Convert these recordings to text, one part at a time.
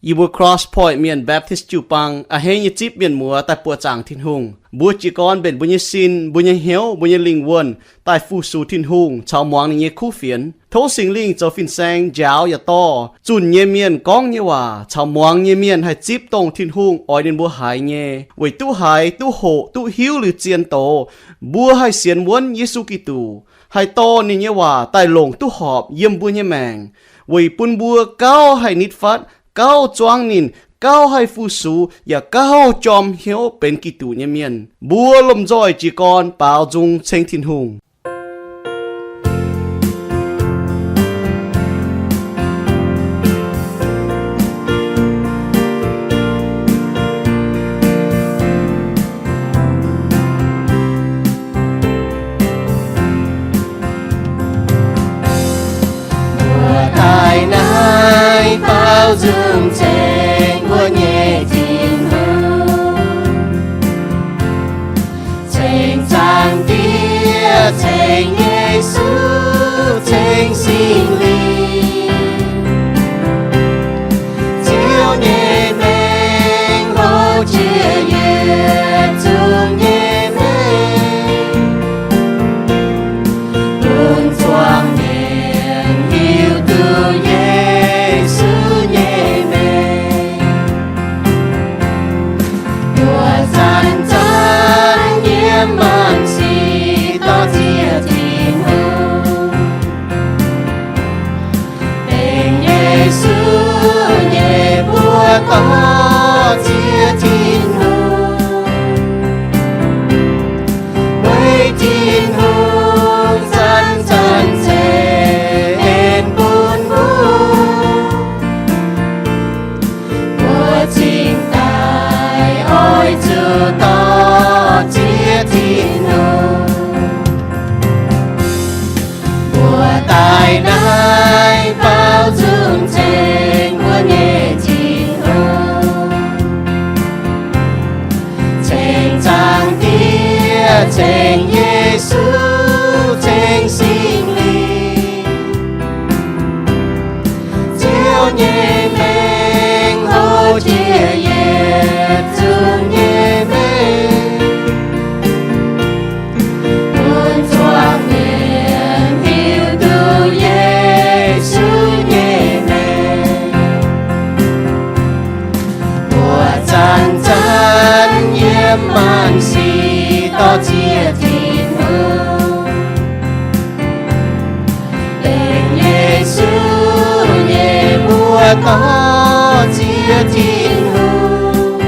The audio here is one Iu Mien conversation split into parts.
Yie mbuo Cross Point Mienh Baptist jiu-baang a'hneiv nyei zipv mienh muoz daaih buoqc zaangc Tin-Hungh. Mbuo jiez gorn mbenc mbuo nyei sin, mbuo nyei hnyouv, mbuo nyei lingh wuonh daaih fu-sux Tin-Hungh caux muangx ninh nyei kuv fienx. Tov Singx Lingh zoux fin-saeng njaaux yaac dorh zunh nyei mienh gorngv nyei waac caux muangx nyei mienh haih zipv dongh Tin-Hungh oix ninh mbuo haiz nyei, weic duqv haiz, duqv hoqc, duqv hiuv liuz zien doz, mbuo haih sienx wuonv Yesu Giduc, haih dorh ninh nyei waac daaih longc duqv horpc yiem mbuo nyei maengc, weic bun mbuo gauh haih nitv fatv, gauh zuangv ninh, gauh haih fu-sux, yaac gauh jorm hnyouv benx Giduc nyei mienh. Mbuo lomh nzoih jiez gorn baaux nzung ceng Tin-Hungh. Mbuo daaih naaiv baaux nzung ceng mbuo nyei Tin-Hungh, ceng Zaangc Diex, ceng Yesu, ceng Singx Lingh. Ziouv nyei mengh hlo jiex yietc zungv nyei mengh, bun zuangx mienh hiuv duqv Yesu nyei mengh. Mbuo zanc-zanc yiem maanc sic dorh ziex Tin-Hungh, dengv Yesu nyei buoz dorh ziex Tin-Hungh. Weic Tin-Hungh zanc-zanc ceix en bun mbuo, mbuo cingx daaih oix zuqc dorh ziex Tin-Hungh. Mbuo daaih naaiv baaux nzung ceng mbuo nyei Tin-Hungh, ceng Zaangc Diex, ceng Yesu, ceng Singx Lingh. Ziouv nyei mengh hlo jiex yietc zungv nyei mengh, bun zuangx mienh hiuv duqv Yesu nyei mengh. Mbuo zanc-zanc yiem maanc sic dorh ziex Tin-Hungh, dengv Yesu nyei buoz dorh ziex Tin-Hungh.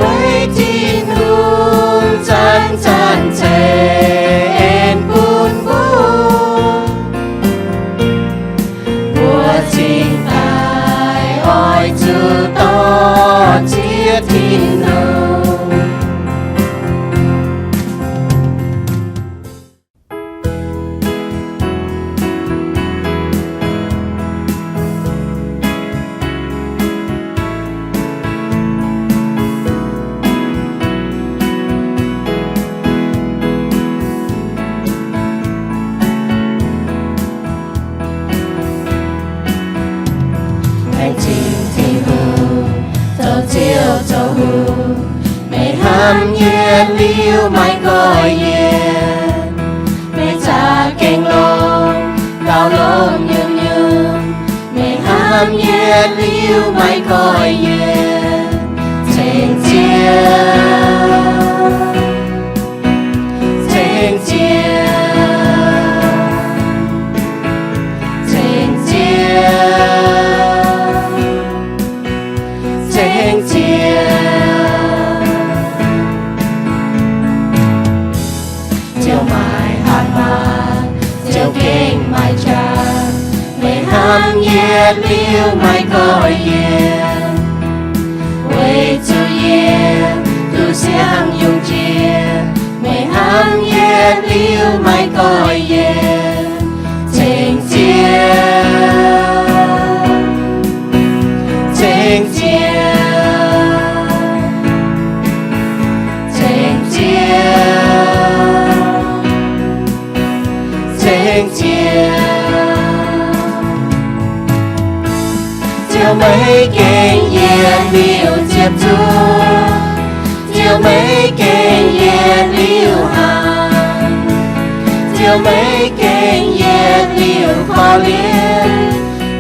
Weic Tin-Hungh zanc-zanc ceix en bun mbuo, mbuo cingx daaih oix zuqc dorh ziex Tin-Hungh. Laengz zingh Tin-Hungh, zoux Ziouv zoux hungh, meih hnamv yietc liuz maiv goiv yienx. Meih za'gengh longx, gauh longx nyungc-nyungc, meih hnamv yietc liuz maiv goiv yienx. Ceng Ziouv, ceng Ziouv, ceng Ziouv, ceng Ziouv. Ziouv maaih hatc maaz, Ziouv gengh maaih qaqv. Meih hnamv yietc liuz maiv goiv yienx. Weic zuqc yie duqv siang yungz jiex, meih hnamv yietc liuz maiv goiv yienx. Ceng Ziouv, ceng Ziouv, ceng Ziouv, ceng Ziouv. Ziouv, meih gengh yietc liuz ziepc zuoqv. Ziouv, meih gengh yietc liuz hnaangx. Ziouv, meih gengh yietc liuz korv-lienh.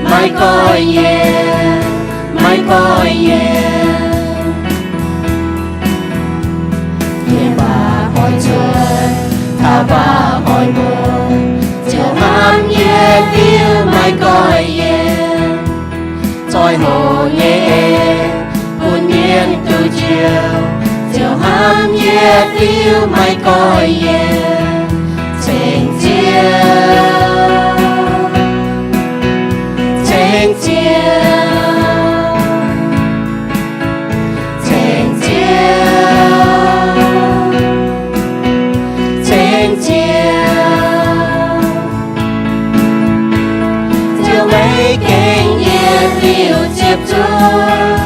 Maiv goiv yiem, maiv goiv yiem. Yiem mbaac hoic cuotv, taux mbaac hoic muonc, Ziouv hnamv yietc liuz maiv goiv yiem. Zoih hoc nyei bun mienh duqv njoux, Ziouv hnamv yietc liuz maiv goiv yiem. Ceng Ziouv, ceng Ziouv, ceng Ziouv, ceng Ziouv. Ziouv, meih gengh yietc liuz ziepc zuoqv.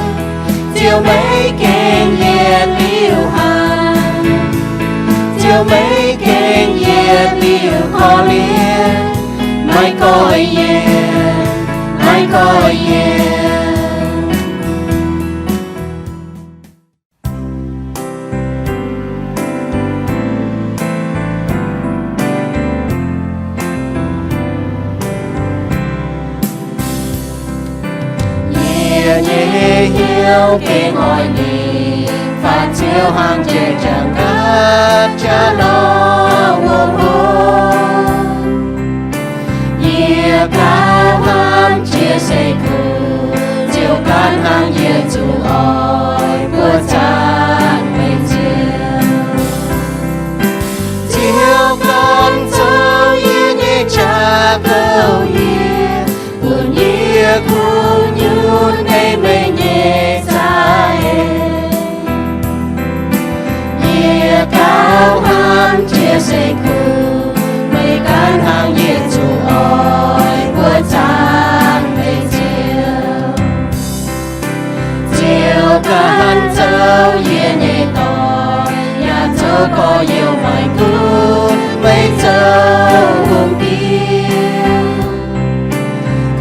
Ziouv, meih gengh yietc liuz hnaangx. Ziouv, meih gengh yietc liuz korv-lienh. Maiv goiv yiem, maiv goiv yiem. Yie nyei hnyouv gengh oix ninh, faaux Ziouv hnangv jiex jangx gaatv jaax lorh wuom hopv. Yie gauh hnamv jiex seix kuv, Ziouv ganh hnangv yie zuqc oix buoqv zaangc meih Ziouv. Ziouv ganh zoux yie nyei jaax-gouv yie, bun yie kungx nyunc ei meih nyei za'eix. Yie gauh hnamv jiex seix kuv, meih ganh hnangv yie zuqc oix buoqv zaangc meih Ziouv. Ziouv ganh zoux yie nyei dorn, yaac zoux gorx-youz waaic gunv meih zoux hungh diex.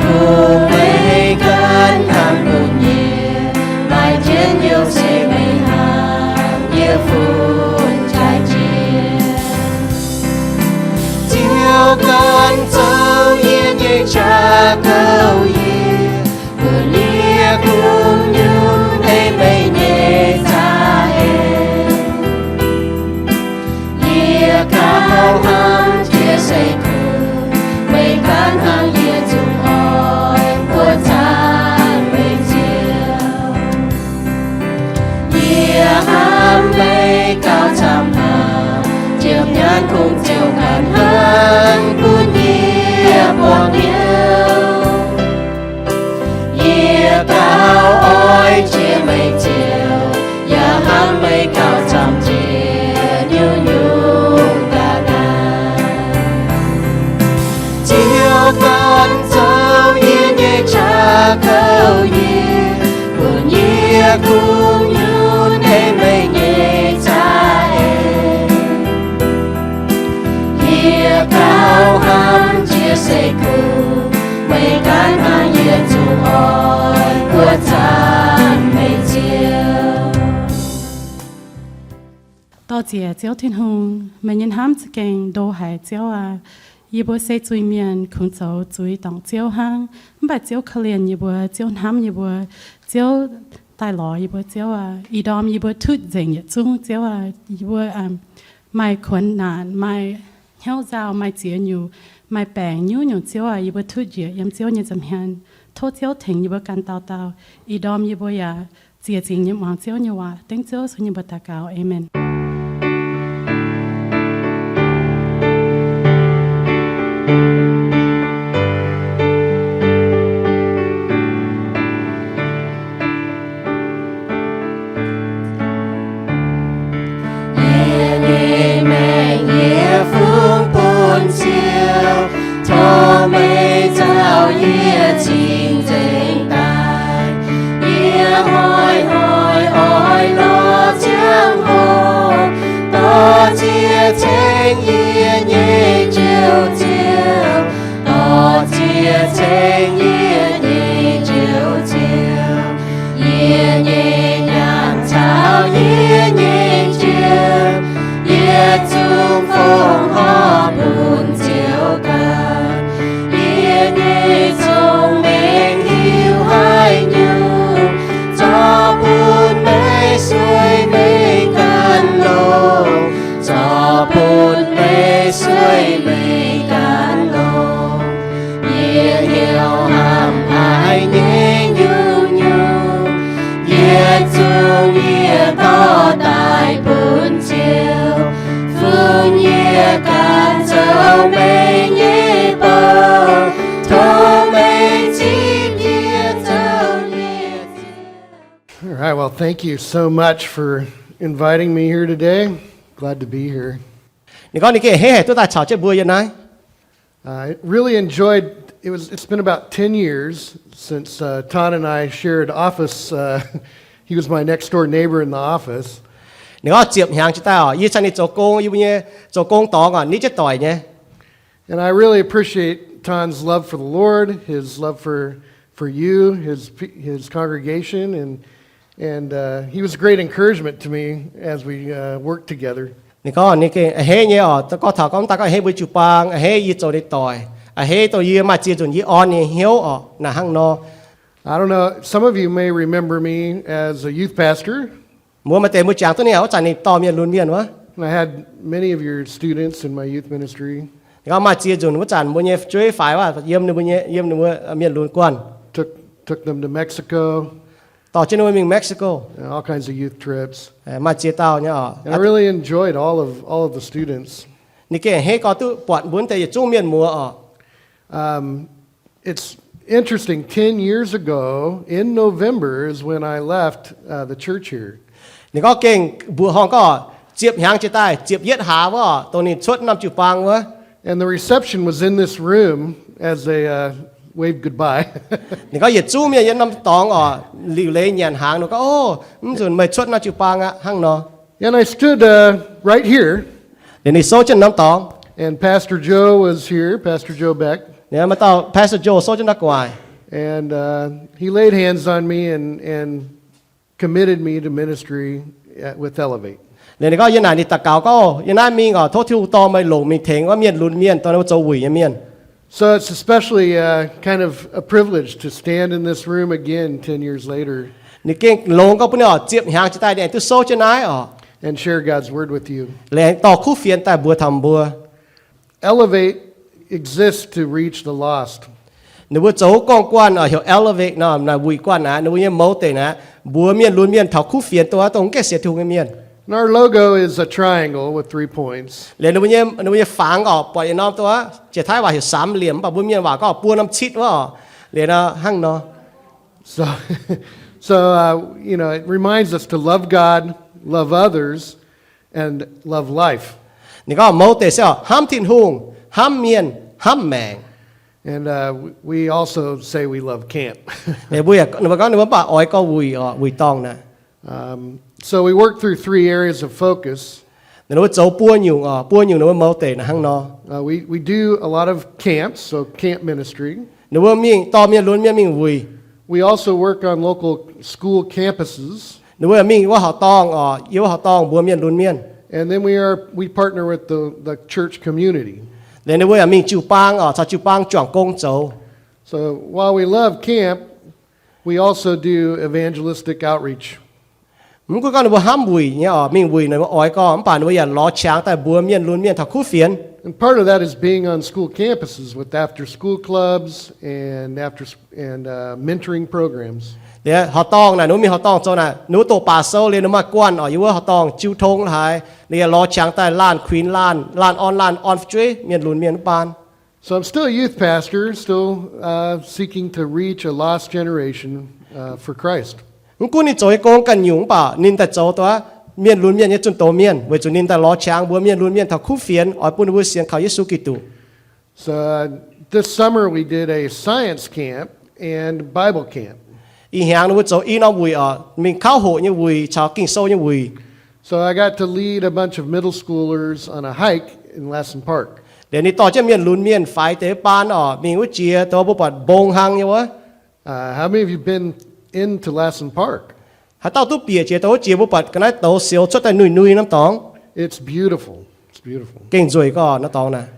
Kungx meih ganh hnangv bun yie, maaih njien-youh se meih hnangv yie fun jaaix jiex. Ziouv ganh zoux yie nyei jaax-gouv yie, bun yie kungx nyunc ei meih nyei za'eix. Yie gauh hnamv jiex seix kuv, meih ganh hnangv yie zuqc oix buoqv zaangc meih Ziouv. Yie hnamv meih gauh camv haic, njiec nyaanh kungx Ziouv ganh hnangv bun yie buangh hnyouv. Yie gauh oix jiex meih Ziouv, yaac hnamv meih gauh camv jiex nyungc-nyungc ga'naaiv. Ziouv ganh zoux yie nyei jaax-gouv yie, bun yie kungx nyunc ei meih nyei za'eix. Yie gauh hnamv jiex seix kuv, meih ganh hnangv yie zuqc oix buoqv zaangc meih Ziouv. Dor-ziec Ziouv Tin-Hungh, meih nyei hnamv za'gengh ndo haic, Ziouv aac. Yie mbuo se zuiz-mienh, kungx zoux zuiz dorngc Ziouv hnangv. Mv baac Ziouv korv-lienh yie mbuo, Ziouv hnamv yie mbuo, Ziouv daaih lorz yie mbuo, Ziouv aac. Ih ndorm yie mbuo tutv nzengc yietc zungv, Ziouv aac. Yie mbuo maaih kuonx naanc, maaih hnyouv nzauh, maaih ziex nyungc, maaih baengc nyungc-nyungc, Ziouv aac, yie mbuo tutv njiec yiem Ziouv nyei nza'hmien. Tov Ziouv tengx yie mbuo ganh dauh dauh. Ih ndorm yie mbuo yaac ziex zingx nyei muangx Ziouv nyei waac. Dengv Ziouv Yesu nyei mbuox daux gaux. Aamen. Yie nyei maengc yie fungx bun Ziouv, tov meih nzauh yie cingx nzengc daaih. Yie hnoi-hnoi oix lorz ziangh hoc, dorh ziex ceng yie nyei Njoux Ziouv, dorh ziex ceng yie nyei Njoux Ziouv. yie dorh daaih bun Ziouv, fun yie ganh zoux meih nyei bou, tov meih zipv yie zoux nyei Ziouv. All right, well, thank you so much for inviting me here today. Glad to be here. Ninh gorngv ninh gengh a'hneiv haic duqv daaih caux jienv mbuo yiem naaiv. I really enjoyed, it was, it's been about ten years since uh, Todd and I shared office. Uh, he was my next door neighbor in the office. Ninh gorngv ziepc hnyangx jiex daaih oc, yie caux ninh zoux gong, yie mbuo nyei zoux gong dorngx oc, nitv jienv doic nyei. And I really appreciate Ton's love for the Lord, his love for, for you, his, his congregation, and, and uh, he was a great encouragement to me as we uh, worked together. Ninh gorngv ninh gengh a'hneiv nyei oc, gorngv taux gorngv daaih gorngv a'hneiv mbuo jiu-baang, a'hneiv yie zoux ninh doic, a'hneiv dongh yie maaih ziex nzunc yie orn ninh hnyouv oc, naaic hnangv nor. I don't know, some of you may remember me as a youth pastor. Mbuo maaih deix mbuo jangx duqv ninh wuov zanc ninh dorh mienh lunx mienh wuov. I had many of your students in my youth ministry. Ninh gorngv maaih ziex nzunc wuov zanc mbuo nyei fu'jueiv faix wuov yiem ninh mbuo nyei, yiem ninh mbuo mienh lunx guanh. Took, took them to Mexico. Dorh jienv ninh mbuo mingh Mexico. And all kinds of youth trips. Maaih ziex dauh nyei oc. And I really enjoyed all of, all of the students. Ninh gengh a'hneiv gorx duqv buatc mbuo wuov deix yietc zungv mienh muoz oc. Um, it's interesting, ten years ago in November is when I left uh, the church here. Ninh gorngv gengh mbuoqc horngh gorngv ziepc hnyangx jiex daaih, ziepc yietv hlaax wuov, dongh ninh cuotv norm jiu-baang wuov. And the reception was in this room as they uh, waved goodbye. Ninh gorngv yietc zungv mienh yiem norm dorngx oc, liuc leiz nyanc hnaangx nor gorngv, O, mv nzunc meih cuotv norm jiu-baang aqv, hnangv nor. And I stood uh, right here. Liuz ninh souv jienv norm dorngx. And Pastor Joe was here, Pastor Joe Beck. Liuz maaih dauh Pastor Joe souv jienv naaiv gu'nguaaic. And uh, he laid hands on me and, and committed me to ministry at, with Elevate. Liuz ninh gorngv yie naaic ninh daux gaux gorngv, Yie naaiv mingh oc, tov Tin-Hungh dorh meih longc mingh tengx wuov mienh lunx mienh, dorh ninh mbuo zoux wuic nyei mienh. So it's especially uh, kind of a privilege to stand in this room again ten years later. Ninh gengh longx gorngv bun ninh oc, ziepc hnyangx jiex daaih ninh aengx duqv souv jienv naaiv oc. And share God's word with you. Laengz dorh kuv fienx daaih mbuox taux mbuo. Elevate exists to reach the lost. Ninh mbuo zoux gorngv-guanh oc, heuc Elevate nor, naaic wuic guanh aqv. Ninh mbuo nyei mouz deic naaic, mbuox mienh lunx mienh taux kuv fienx, dongh wuov dongh mv gaengh sienx Tin-Hungh nyei mienh. And our logo is a triangle with three points. Liuz ninh mbuo nyei, ninh mbuo nyei fangx oc, buatc yietc norm dongh wuov, jiex Taiv waac heuc สามเหลี่ยม, mv baac mbuo Mienh waac gorngv buo norm citv wuov oc. Liuz nor hnangv nor. So, so uh, you know, it reminds us to love God, love others, and love life. Ninh gorngv mouz deic se oc, hnamv Tin-Hungh, hnamv mienh, hnamv maengc. And uh, we also say we love camp. Mbuo yaac, ninh mbuo gorngv ninh mbuo mv baac oix gorx wuic oc, wuic dorngh naaic. Um, so we work through three areas of focus. Ninh mbuo zoux buo nyungc oc, buo nyungc ninh mbuo mouz deic naaic hnangv nor. Uh, we, we do a lot of camps, so camp ministry. Ninh mbuo mingh dorh mienh lunx mienh mingh wuic. We also work on local school campuses. Ninh mbuo mingh wuov horqc dorngh oc, yiem wuov horqc dorngh mbuox mienh lunx mienh. And then we are, we partner with the, the church community. Liuz ninh mbuo yaac mingh jiu-baang oc, caux jiu-baang juangc gong zoux. So while we love camp, we also do evangelistic outreach. Mv gunv gorngv ninh mbuo hnamv wuic nyei oc, mingh wuic ninh mbuo oix gorx, mv baac ninh mbuo yaac lorz qangx daaih mbuox mienh lunx mienh taux kuv fienx. And part of that is being on school campuses with after school clubs and after, and uh, mentoring programs. Liuz horqc dorngh naaic, ninh mbuo mingh horqc dorngh zoux naaic, ninh mbuo doqc baac sou liuz ninh maaih guanh oc, yiem wuov horqc dorngh jiu tong la'haaix, ninh yaac lorz qangx daaih laanh kuinx laanh, laanh orn laanh orn fu'jueiv mienh lunx mienh wuov baan. So I'm still a youth pastor, still uh, seeking to reach a lost generation uh, for Christ. Mv gunv ninh zoux nyei gong ganh nyungc, mv baac ninh daaih zoux dongh mienh lunx mienh nyei zunh doz mienh, weic zuqc ninh daaih lorz qangx mbuox mienh lunx mienh taux kuv fienx, oix bun ninh mbuo sienx kaux Yesu Giduc. So uh, this summer we did a science camp and Bible camp. Ih hnyangx ninh mbuo zoux i norm wuic oc, mingh kauv hoqc nyei wuic caux Ging-Sou nyei wuic. So I got to lead a bunch of middle schoolers on a hike in Lassen Park. Liuz ninh dorh jienv mienh lunx mienh faix deix baan oc, mingh wuov jiex dongh mbuo buatc mbong hlang nyei wuov. Uh, how many of you been into Lassen Park? Haaix dauh duqv bieqc jiex dongh wuov jiex mbuo buatc ga'naaiv douz sioux cuotv daaih nui-nui norm dorngx? It's beautiful. It's beautiful. Gengh nzueic gorx norm dorngx naaic.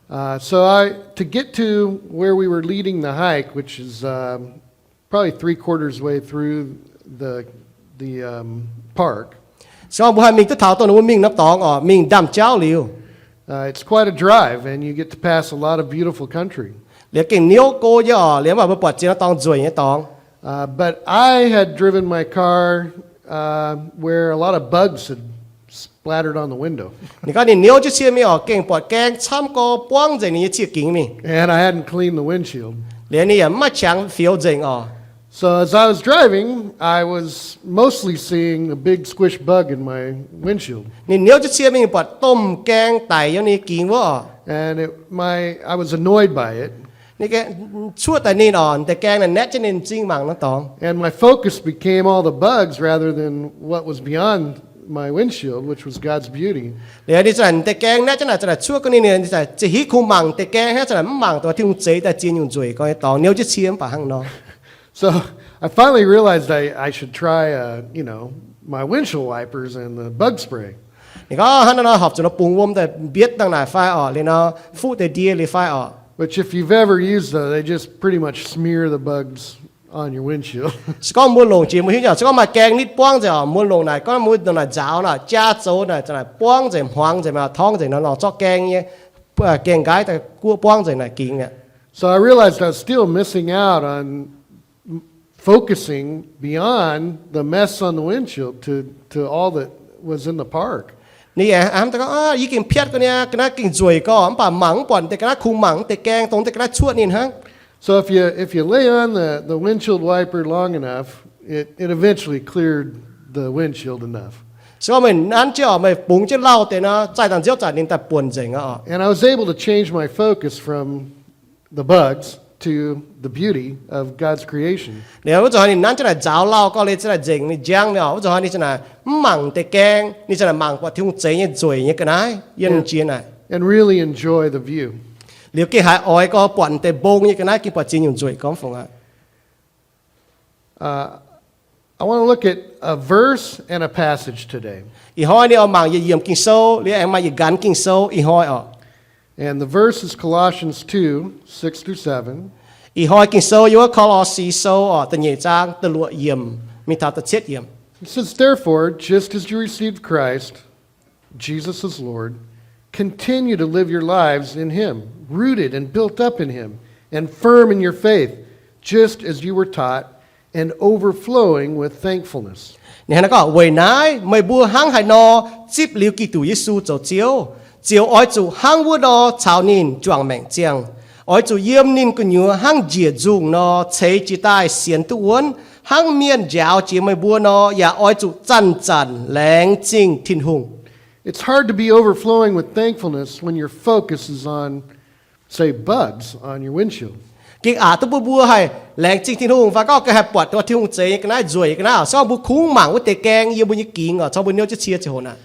Uh, so I, to get to where we were leading the hike, which is um, probably three quarters way through the, the um, park. Se gorngv mbuo haih mingh duqv taux dongh ninh mbuo mingh norm dorngx oc, mingh ndaamv-jauv liuz. Uh, it's quite a drive, and you get to pass a lot of beautiful country. Liuz gengh niouv go nyei oc, liuz mv baac mbuo buatc ziex norm dorngx nzueic nyei dorngx. Uh, but I had driven my car uh, where a lot of bugs had splattered on the window. Ninh gorngv ninh niouv jienv cie mingh orqc, gengh buatc gaeng camv gorx buangv nzengc ninh nyei cie-gingx mingh. And I hadn't cleaned the windshield. Liuz ninh yaac mv maaih qangx fioux nzengc orqc. So as I was driving, I was mostly seeing a big squish bug in my windshield. Ninh niouv jienv cie mingh buatc domh gaeng daic yiem ninh nyei gingx wuov orqc. And it, my, I was annoyed by it. Ninh gaeng cuoqv daaih ninh orqc, deix gaeng naaic naetv jienv ninh m'zing mangc norm dorngx. And my focus became all the bugs rather than what was beyond my windshield, which was God's beauty. Liuz ninh za'naaic deix gaeng naetv jienv naaic, za'naaic cuoqv gorngv ninh, ninh za'naaic ziouc hiuv kungx mangc deix gaeng hnangv, za'naaic mv mangc dongh Tin-Hungh zeix daaih ziex nyungc nzueic gorngv nyei dorngx, niouv jienv cie mv baac hnangv nor. So I finally realized I, I should try, uh, you know, my windshield wipers and the bug spray. Ninh gorngv hnangv naaiv nor horpc zuqc nor bungx wuom daaih mbietv dangh naaic fai orqc, liuz nor fuqv deix ndie liuz fai orqc. Which if you've ever used those, they just pretty much smear the bugs on your windshield. Se gorngv mbuo longc jiex mbuo hiuv nyei, se gorngv maaih gaeng nitv buangv nzengc orqc, mbuo longc naaic, gorngv mbuo longc naaic nzaaux naaic, jaa zoux naaic, za'naaic buangv nzengc, hmuangx nzengc, maaih torngv nzengc nor, longc zorqv gaeng nyei, gaeng nqaiv daaih guoqv buangv nzengc naaic gingx mi'aqv. So I realized I was still missing out on focusing beyond the mess on the windshield to, to all that was in the park. Ninh aengx hnamv daaih gorngv, Aa, yie gengh piatv ga'naaiv, ga'naaiv gengh nzueic gorx, mv baac mangc mv buatc deix ga'naaiv, kungx mangc deix gaeng dongh deix ga'naaiv cuoqv ninh hnangv. So if you, if you lay on the, the windshield wiper long enough, it, it eventually cleared the windshield enough. Se gorngv meih nanv jienv orqc, meih bungx jienv lauh deix nor, zaih dangh nziouv zanc ninh daaih buonc nzengc aqv orqc. And I was able to change my focus from the bugs to the beauty of God's creation. Liuz wuov zanc hnoi ninh nanv jienv naaic nzaaux lauh gorx, liuz za'naaic nzengc ninh njang mi'aqv orqc. Wuov zanc hnoi ninh za'naaic mv mangc deix gaeng, ninh za'naaic mangc buatc Tin-Hungh zeix nyei nzueic nyei ga'naaiv yiem ninh jiex naaic. And really enjoy the view. Liuz gengh haiz oix gorx buatc deix mbong nyei ga'naaiv, gengh buatc ziex nyungc nzueic gorngv fungc aqv. Uh, I want to look at a verse and a passage today. Ih hnoi ninh oix mangc yietc yiemc Ging-Sou, liuz aengx maaih yietc nqanx Ging-Sou ih hnoi orqc. And the verse is Colossians two, six through seven. Ih hnoi Ging-Sou yiem wuov Ko^lo^si Sou orqc, da'nyeic zaang da'luoqc yiemc mingh taux da'cietv yiemc. It says, Therefore, just as you received Christ, Jesus is Lord, continue to live your lives in him, rooted and built up in him, and firm in your faith, just as you were taught, and overflowing with thankfulness. Ninh hnangv naaiv gorngv, Weic naaiv meih mbuo hnangv haaix nor zipv liuz Giduc Yesu zoux Ziouv, ziouc oix zuqc hnangv wuov nor caux ninh juangc maengc ziangh. Oix zuqc yiem ninh gu'nyuoz hnangv njiec nzungh nor ceix jiez daaih sienx duqv wuonv, hnangv mienh njaaux jiex meih mbuo nor, yaac oix zuqc zanc-zanc laengz zingh Tin-Hungh. It's hard to be overflowing with thankfulness when your focus is on, say, bugs on your windshield. Gengh aqc duqv bun mbuo haih laengz zingh Tin-Hungh fai gorngv gengh haih buatc dongh Tin-Hungh zeix nyei ga'naaiv, nzueic nyei ga'naaiv, se gorngv mbuo kungx mangc wuov deix gaeng yiem mbuo nyei gingx oc, cong mbuo niouv jienv cie ziangh hoc naaic.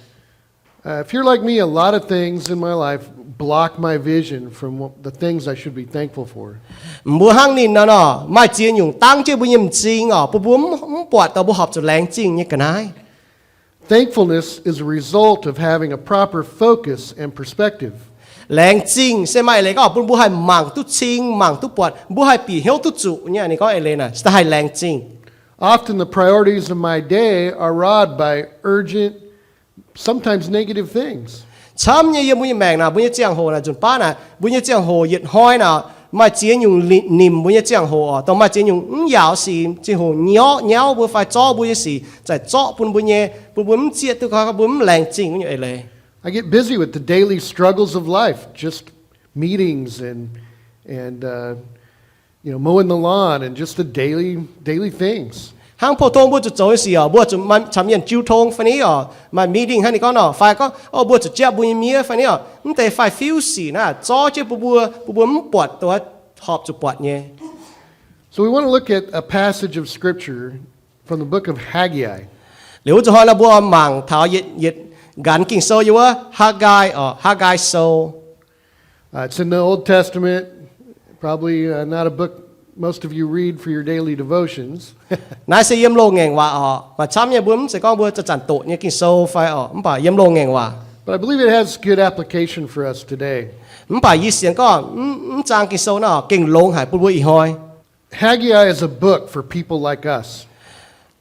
Uh, if you're like me, a lot of things in my life block my vision from what, the things I should be thankful for. Mbuo hnangv ninh nor nor, maaih ziex nyungc dangv jienv mbuo nyei m'zing oc, bun mbuo mv, mv buatc dongh mbuo horpc zuqc laengz zingh nyei ga'naaiv. Thankfulness is a result of having a proper focus and perspective. Laengz zingh se maaih eix leiz gorngv bun mbuo haih mangc duqv cing, mangc duqv buatc, mbuo haih bieqc hnyouv duqv zuqc nyei. Ninh gorngv eix leiz naaic, se da'haih laengz zingh. Often the priorities of my day are robbed by urgent, sometimes negative things. Camv nyei yiem mbuo nyei maengc naaic, mbuo nyei ziangh hoc naaic, nzunc baav naaic, mbuo nyei ziangh hoc yietc hnoi naaic, maaih ziex nyungc nimc mbuo nyei ziangh hoc oc, dongh maaih ziex nyungc mv yaauc sic, ziangh hoc nyorqv nyauv mbuo fai zorqv mbuo nyei sic, zaaih zorqv bun mbuo nyei, bun mbuo mv zieqv duqv, mbuo mv laengz zingh wuov nyungc eix leiz. I get busy with the daily struggles of life, just meetings and, and, uh, you know, mowing the lawn and just the daily, daily things. Hnangv pou-tong mbuo zuqc zoux nyei sic oc, mbuo zuqc caux mienh jiu tong fai ni oc, maaih meeting hnangv ninh gorngv nor, fai gorngv, o, mbuo zuqc japv mbuo nyei miev fai ni oc, mv deix fai fiuv sic naaiv zorqv jienv bun mbuo, bun mbuo mv buatc dongh horpc zuqc buatc nyei. So we want to look at a passage of scripture from the book of Haggai. Liuz wuov zanc hnoi nor mbuo mangc taux yietc, yietc nqanx Ging-Sou yiem wuov Hakv^gai oc, Hakv^gai Sou. Uh, it's in the Old Testament, probably, uh, not a book most of you read for your daily devotions. Naaiv se yiem Loz-Ngaengc Waac oc. Maaih camv nyei mbuo mv zeiz gorngv mbuo zanc-zanc doqc nyei Ging-Sou fai oc, mv baac yiem Loz-Ngaengc Waac. But I believe it has good application for us today. Mv baac yie sienx gorngv mv, mv zaang Ging-Sou naaiv oc, gengh longx haic bun mbuo ih hnoi. Haggai is a book for people like us.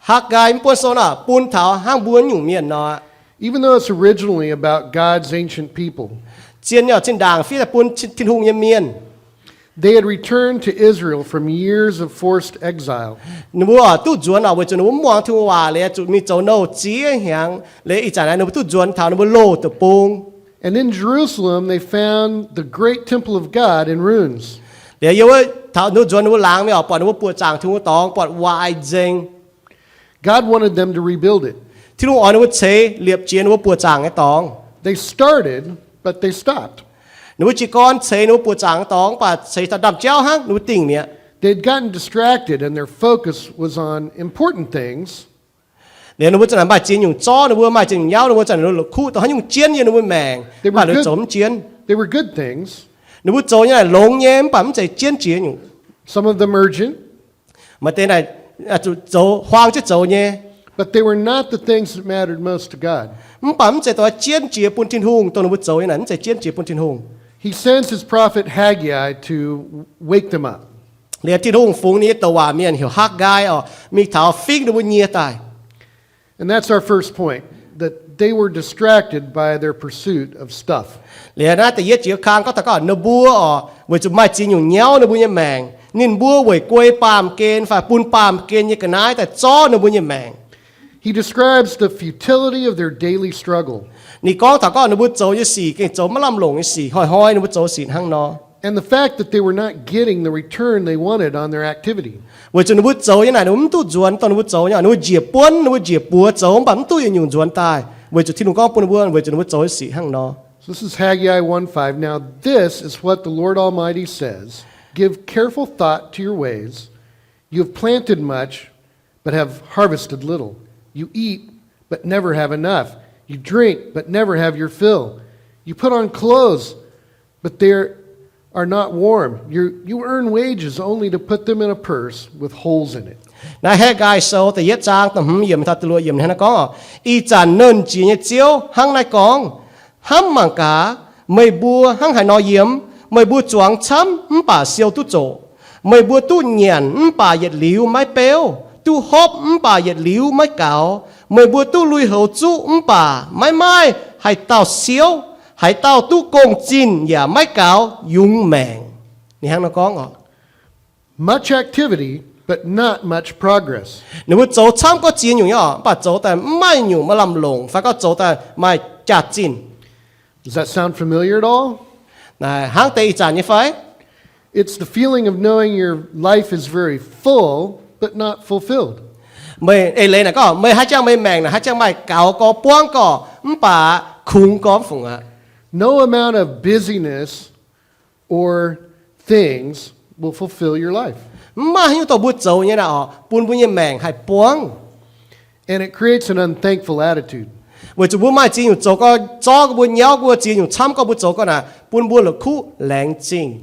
Hakv^gai mv buonv sou naaiv bun taux hnangv mbuo nyungc mienh nor. Even though it's originally about God's ancient people, Zien nyei zinh ndaangc fiev daaih bun Tin-Hungh nyei mienh. They had returned to Israel from years of forced exile. Ninh mbuo duqv nzuonx oc, weic zuqc ninh mbuo mv muangx Tin-Hungh waac liuz, zuqc mingh zoux nouh ziex hnyangx liuz, ih zanc naaiv ninh mbuo duqv nzuonx taux ninh mbuo loz deic-bung. And in Jerusalem, they found the great temple of God in ruins. Liuz yiem wuov taux ninh mbuo nzuonx ninh mbuo laangz mingh oc, buatc ninh mbuo buoqc zaangc Tin-Hungh dorngx buatc waaic nzengc. God wanted them to rebuild it. Tin-Hungh oix ninh mbuo ceix liepc jiex ninh mbuo buoqc zaangc nyei dorngx. They started, but they stopped. Ninh mbuo jiez gorn ceix ninh mbuo buoqc zaangc nyei dorngx, mv baac ceix taux ndaamv-jauv hnangv, ninh mbuo dingh mi'aqv. They'd gotten distracted, and their focus was on important things. Liuz ninh mbuo zanc naaic maaih ziex nyungc zorqv ninh mbuo, maaih ziex nyungc nyauv ninh mbuo, zanc naaic ninh mbuo la'kuqv dongh haaix nyungc jienv yiem ninh mbuo maengc, mv baac ninh mbuo zoux mv jienv. They were good things. Ninh mbuo zoux nyei naaic longx nyei, mv baac mv zeiz jienv jiex nyungc. Some of them urgent. Maaih deix naaic zuqc zoux, huaang jienv zoux nyei. But they were not the things that mattered most to God. Mv baac mv zeiz dongh jienv jiex bun Tin-Hungh. Dongh ninh mbuo zoux nyei naaic mv zeiz jienv jiex bun Tin-Hungh. He sends his prophet Haggai to wake them up. Liuz Tin-Hungh fungx ninh nyei douc waac mienh heuc Hakv^ngai oc, mingh taux fingv ninh mbuo nyie daaih. And that's our first point, that they were distracted by their pursuit of stuff. Liuz naaiv da'yietv jiex kang gorngv taux gorngv ninh mbuo oc, weic zuqc maaih ziex nyungc nyauv ninh mbuo nyei maengc, ninh mbuo weic guei baamh gen fai bun baamh gen nyei ga'naaiv daaih zorv ninh mbuo nyei maengc. He describes the futility of their daily struggle. Ninh gorngv taux gorngv ninh mbuo zoux nyei sic gengh zoux maiv lamh longc nyei sic, hnoi-hnoi ninh mbuo zoux sic hnangv nor. And the fact that they were not getting the return they wanted on their activity. Weic zuqc ninh mbuo zoux nyei naaic ninh mbuo mv duqv nzuonx dongh ninh mbuo zoux nyei, ninh mbuo njiec buonv, ninh mbuo njiec buoz zoux mv baac mv duqv yietc nyungc nzuonx daaih, weic zuqc Tin-Hungh gorngv bun ninh mbuo, weic zuqc ninh mbuo zoux nyei sic hnangv nor. So this is Haggai one five. Now this is what the Lord Almighty says, give careful thought to your ways. You have planted much, but have harvested little. You eat, but never have enough. You drink, but never have your fill. You put on clothes, but they are not warm. You, you earn wages only to put them in a purse with holes in it. Naaiv Hakv^ngai Sou da'yietv zaang da'hmz yiemc taux da'luoqc yiemc hnangv naaiv gorngv, Ih zanc Nernh Jiex nyei Ziouv hnangv naaiv gorngv, Hnamv mangc gaax, meih mbuo hnangv haaix nor yiem. Meih mbuo zuangx camv mv baac siou duqv zoqc. Meih mbuo duqv nyanc mv baac yietc liuz maiv beuv, duqv hopv mv baac yietc liuz maiv gaux. Meih mbuo duqv lui-houx zuqv mv baac maiv maaih haaix dauh siouv. Haaix dauh duqv gong-zinh yaac maiv gaux yungz maengc. Ninh hnangv nor gorngv oc. Much activity, but not much progress. Ninh mbuo zoux camv gorngv ziex nyungc nyei oc, mv baac zoux daaih mv maaih nyungc maaih lamh longc, fai gorngv zoux daaih maaih jaax-zinh. Does that sound familiar at all? Naaic hnangv deix ih zanc nyei fai? It's the feeling of knowing your life is very full, but not fulfilled. Meih eix leiz naaic gorngv meih haaix jangx meih maengc naaic haaix jangx maaih gaux gorx buangv gorx mv baac kungx gorx mv fungc aqv. No amount of busyness or things will fulfill your life. Mv maaih haaix nyungc dongh mbuo zoux nyei naaic oc, bun mbuo nyei maengc haih buangv. And it creates an unthankful attitude. Weic zuqc mbuo maaih ziex nyungc zoux gorx, zorqv mbuo nyauv mbuo ziex nyungc camv gorngv mbuo zoux gorx naaic, bun mbuo la'kuqv laengz zingh.